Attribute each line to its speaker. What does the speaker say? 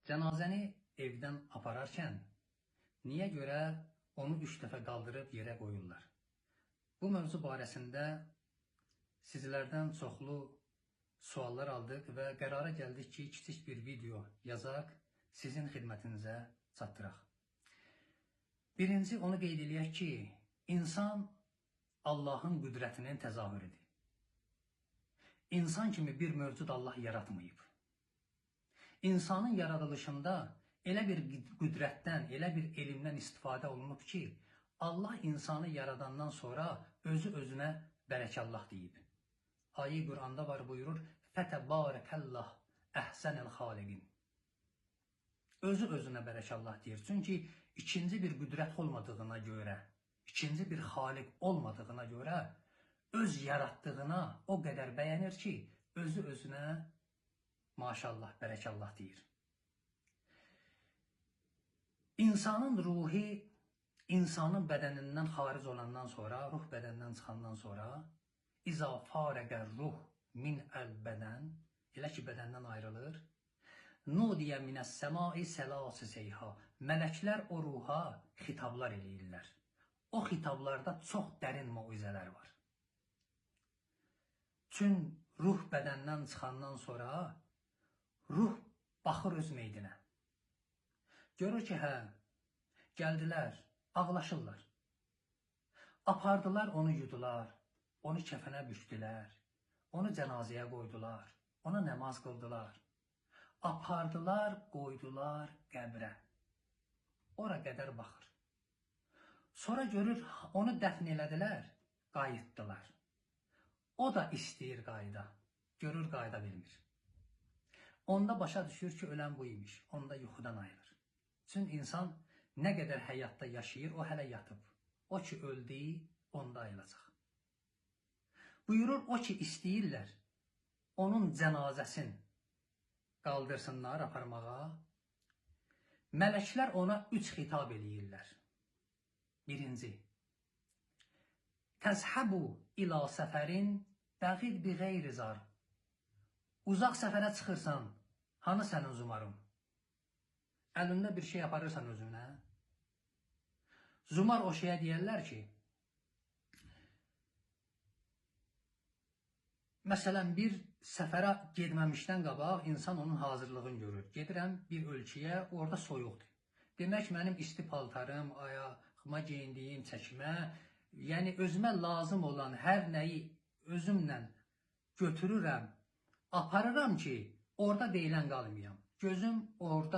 Speaker 1: Cənazəni evdən apararkən niyə görə onu 3 dəfə qaldırıb yerə qoyurlar? Bu mövzu barəsində sizlərdən çoxlu suallar aldıq və qərara gəldik ki, kiçik bir video yazaq, sizin xidmətinizə çatdıraq. Birinci, onu qeyd eləyək ki, insan Allahın qüdrətinin təzahürüdür. İnsan kimi bir mövcud Allah yaratmayıb. İnsanın yaradılışında elə bir qüdrətdən, elə bir elmdən istifadə olunub ki, Allah insanı yaradandan sonra özü özünə bərəkallah deyib. Ayə Quranda var, buyurur: "Fətəbarəkəllah əhsənəl xaliqin." Özü özünə bərəkallah deyir. Çünki ikinci bir qüdrət olmadığına görə, ikinci bir xaliq olmadığına görə öz yaratdığına o qədər bəyənir ki, özü özünə maşallah, bərəkallah deyir. İnsanın ruhi insanın bədənindən xaric olandan sonra, ruh bədəndən çıxandan sonra, İza farəqə ruh min əl-bədən, elə ki bədəndən ayrılır, nudiyə minəs-səmai səlası seyha. Mələklər o ruha xitablar eləyirlər. O xitablarda çox dərin moizələr var. Çün ruh bədəndən çıxandan sonra ruh baxır öz meydinə. Görür ki, hə, gəldilər, ağlaşırlar. Apardılar, onu yudular, onu kəfənə bükdülər, onu cənazəyə qoydular, ona namaz qıldılar. Apardılar, qoydular qəbrə. Ora qədər baxır. Sonra görür, onu dəfn elədilər, qayıtdılar. O da istəyir qayıda, görür qayıda bilmir. Onda başa düşür ki, ölən bu imiş, onda yuxudan ayılır. Çünki insan nə qədər həyatda yaşayır, o hələ yatıb. O ki öldü, onda ayılacaq. Buyurur, o ki istəyirlər, onun cənazəsini qaldırsınlar aparmağa. Mələklər ona 3 xitab eləyirlər. Birinci, təzhəbu ila səfərin bəğid bi qeyri zar. Uzaq səfərə çıxırsan, hanı sənin zumarın? Əlində bir şey aparırsan özünə. Zumar o şeyə deyərlər ki, məsələn, bir səfərə getməmişdən qabaq insan onun hazırlığını görür. Gedirəm bir ölkəyə, orada soyuqdur. Demək, mənim isti paltarım, ayağıma geyindiyim çəkmə, yəni özümə lazım olan hər nəyi özümlə götürürəm, aparıram ki, orada deyilən qalmayam. Gözüm orada